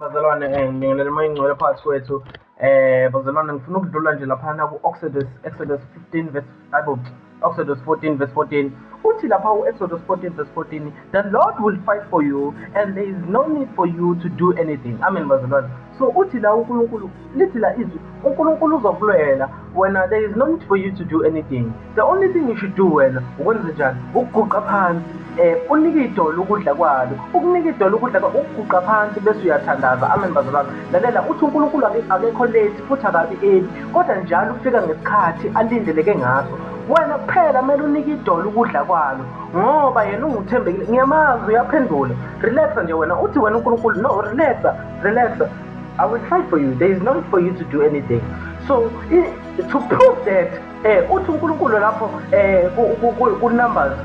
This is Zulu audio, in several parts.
Bazalwane, ngibingelele uMoya oNgcwele phakathi kwethu. Bazalwane, ngifuna ukudlula nje laphana ku-Exodus, Exodus 15 verse, hayibo, Exodus 14 verse 14. Uthi lapha ku-Exodus 14 verse 14, "The Lord will fight for you and there is no need for you to do anything." Amen, bazalwane. So uthi la uNkulunkulu, lithi la izwi, uNkulunkulu uzokulwela wena, there is no need for you to do anything. The only thing you should do wena ukwenze njani? Ukuguqa phansi, unike idolo ukudla kwalo, ukunika idolo ukudla kwalo, ukuguqa phansi bese uyathandaza. Amen, bazalwane. Lalela, uthi uNkulunkulu akekho late futhi akabi early, kodwa njalo ufika ngesikhathi alindeleke ngaso. Wena kuphela kumele unike idolo ukudla kwalo, ngoba yena unguthembekile. Ngiyamazi uyaphendula. Relaxa nje wena, uthi wena uNkulunkulu, no, relaxa, relaxa. I will fight for you. There is no need for you to do anything. So to prove that, uthi uNkulunkulu lapho ku Numbers,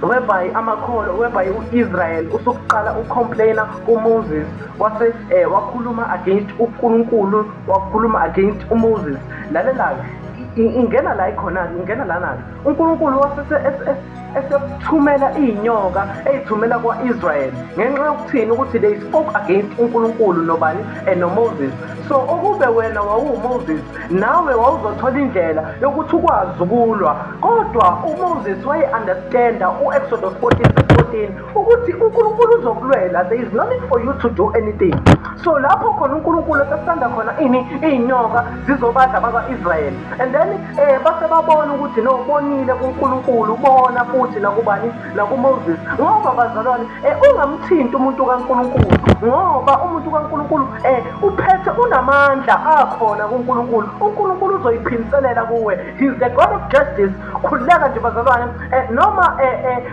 whereby amakholo, whereby u-Israel usukuqala ucomplaina kuMoses, wase wakhuluma against uNkulunkulu, wakhuluma against uMoses. Lalela, ingena la ikhona, ingena lana uNkulunkulu wase esethumela iy'nyoka ey'thumela kwa-Israel ngenxa yokuthini? Ukuthi they spoke against uNkulunkulu nobani? NoMoses. So ukube wena wawuMoses, nawe wawuzothola indlela yokuthi ukwazi ukulwa, kodwa uMoses waye-understanda u-Exodus 14 verse 14 ukuthi uNkulunkulu uzokulwela, there is no need for you to do anything. So lapho khona uNkulunkulu esesanda khona ini? Iy'nyoka zizobadla bakwa-Israyeli, and then base babona ukuthi no, bonile kuNkulunkulu, bona futhi nakubani? NakuMoses. Ngoba bazalwane, ungamthinti umuntu kaNkulunkulu, ngoba umuntu kaNkulunkulu uphethe, unamandla akhona kuNkulunkulu. uNkulunkulu uzoyiphindiselela kuwe. He is the God of justice. Khululeka nje bazalwane, noma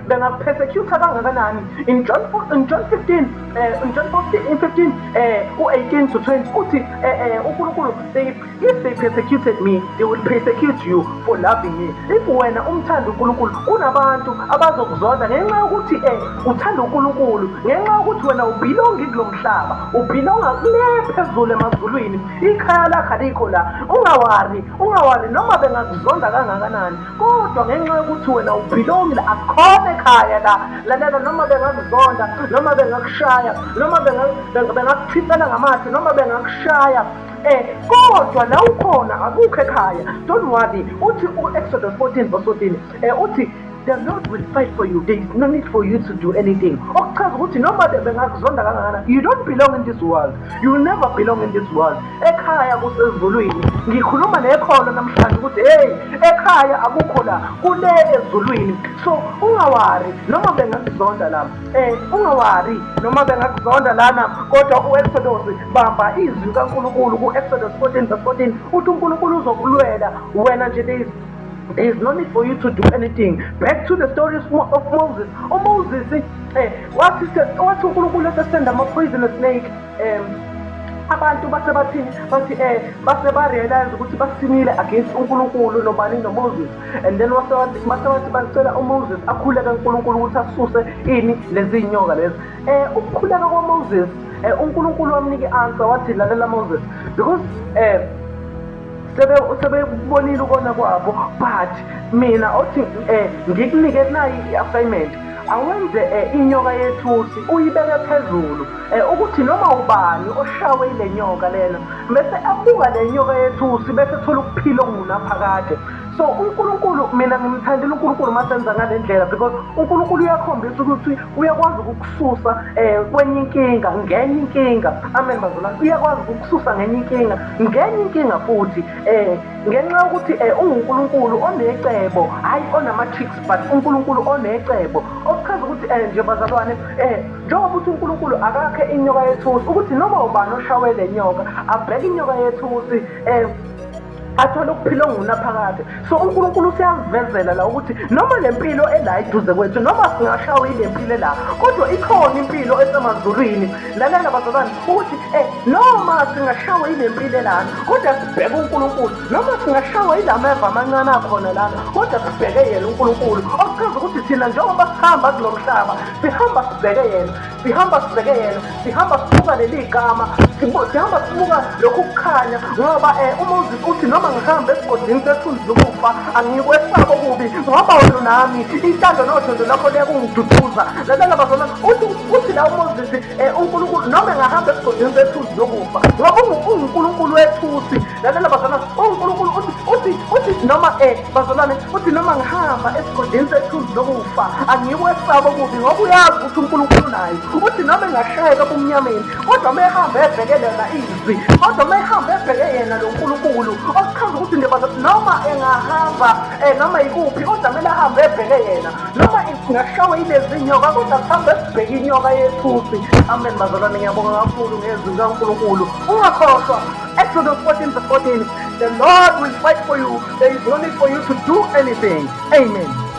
bengakupersecute kangakanani. In John 15, in John 15, in 15 u-18 to 20, uthi uNkulunkulu, they if they persecuted me, they will persecute you for loving me. If wena umthanda uNkulunkulu, kunabantu abazokuzonda ngenxa yokuthi uthanda uNkulunkulu, ngenxa yokuthi wena ubelongi kulo mhlaba, ubelonga kule phezulu emazulwini, ikhaya lakho alikho la. Ungaworry, ungaworry, noma bengakuzonda kangakanani, kodwa ngenxa yokuthi wena ubelongi la, akukhona ekhaya la. Lalela, noma bengakuzonda, noma bengakushaya, noma bengakuthisela ngamathe, noma bengakushaya, kodwa la ukhona akukho ekhaya. Don't worry. Uthi u-Exodus 14 verse 14, uthi the Lord will fight for you, there is no need for you to do anything. Okuchaza ukuthi noma bengakuzonda kangakanani, you don't belong in this world, you will never belong in this world. Ekhaya kusezulwini. Ngikhuluma nekholo namhlanje ukuthi hey, ekhaya akukho la, kule ezulwini. So ungaworry noma bengakuzonda la, ungaworry noma bengakuzonda lana, kodwa u-Exodus, bamba izwi kaNkulunkulu ku-Exodus 14 verse 14, uthi uNkulunkulu uzokulwela wena nje, there is no need for you to do anything. Back to the story of Moses. UMoses wathi uNkulunkulu esesenda ama-poisonous snake, abantu base bathini? Bathi base ba-realize ukuthi basinile against uNkulunkulu nobani? NoMoses. And then wase wathi bacela uMoses akhuleke uNkulunkulu ukuthi asuse ini? Lezi nyoka lezi. Ukukhuleka kwaMoses, uNkulunkulu wamnika i-answer, wathi, "Lalela Moses, because sebebonile ukona kwabo, but mina othi ngikunike nayi i-assignment, awenze inyoka yethusi, uyibeke phezulu, ukuthi noma ubani oshawe ile nyoka lena bese abuka le nyoka yethusi bese ethola ukuphila okungunaphakade." So uNkulunkulu, mina ngimthandela uNkulunkulu masenza ngale ndlela, because uNkulunkulu uyakhombisa ukuthi uyakwazi ukukususa kwenye inkinga ngenye inkinga. Amen, bazalwane. Uyakwazi ukukususa ngenye inkinga ngenye inkinga futhi, ngenxa yokuthi unguNkulunkulu onecebo, hayi onama-tricks, but uNkulunkulu onecebo. Okuchaza ukuthi nje bazalwane, njengoba uthi uNkulunkulu akakhe inyoka yethusi, ukuthi noma ubani oshawe le nyoka abheke inyoka yethusi, athole ukuphila okungunaphakade. So uNkulunkulu usiyazivezela la ukuthi noma le mpilo ela eduze kwethu, noma singashawa ile mpilo la, kodwa ikhona impilo esemazulwini. Lalela bazalwane, ukuthi noma singashawa ile mpilo elana, kodwa sibheke uNkulunkulu. Noma singashawa ilameva amancane akhona lana, kodwa sibheke yena uNkulunkulu. Okuchaza ukuthi thina njengoba sihamba kulo mhlaba, sihamba sibheke yena, sihamba sibheke yena, sihamba sibuka leli gama, sihamba sibuka lokhu kukhanya, ngoba uMoses uthi, "Noma ngihambe esigodini sethunzi lokufa, angikwesaba okubi, ngoba wena unami, intando nothando lakho liyakungiduduza." Lalela bazalwane, uthi Uthi la uMoses, uNkulunkulu noma engahamba esigodini sethusi lokufa, ngoba unguNkulunkulu wethusi. Lalela bazalwane, uNkulunkulu uthi uthi uthi noma bazalwane, uthi noma ngihamba esigodini sethusi lokufa, angikwesaba okubi, ngoba uyazi ukuthi uNkulunkulu naye. Uthi noma engashayeka ebumnyameni, kodwa uma ehamba ebheke lona izwi, kodwa uma ehamba ebheke yena lo Nkulunkulu, okuchaza ukuthi nje bazalwane, noma engahamba noma yikuphi, kodwa kumele ahambe ebheke yena. Noma ingashawa ilezi nyoka, kodwa kuhambe sibheke inyoka yethusi. Amen bazalwane, ngiyabonga kakhulu ngezwi likaNkulunkulu. Ungakhohlwa Exodus 14 verse 14, the Lord will fight for you, there is no need for you to do anything. Amen.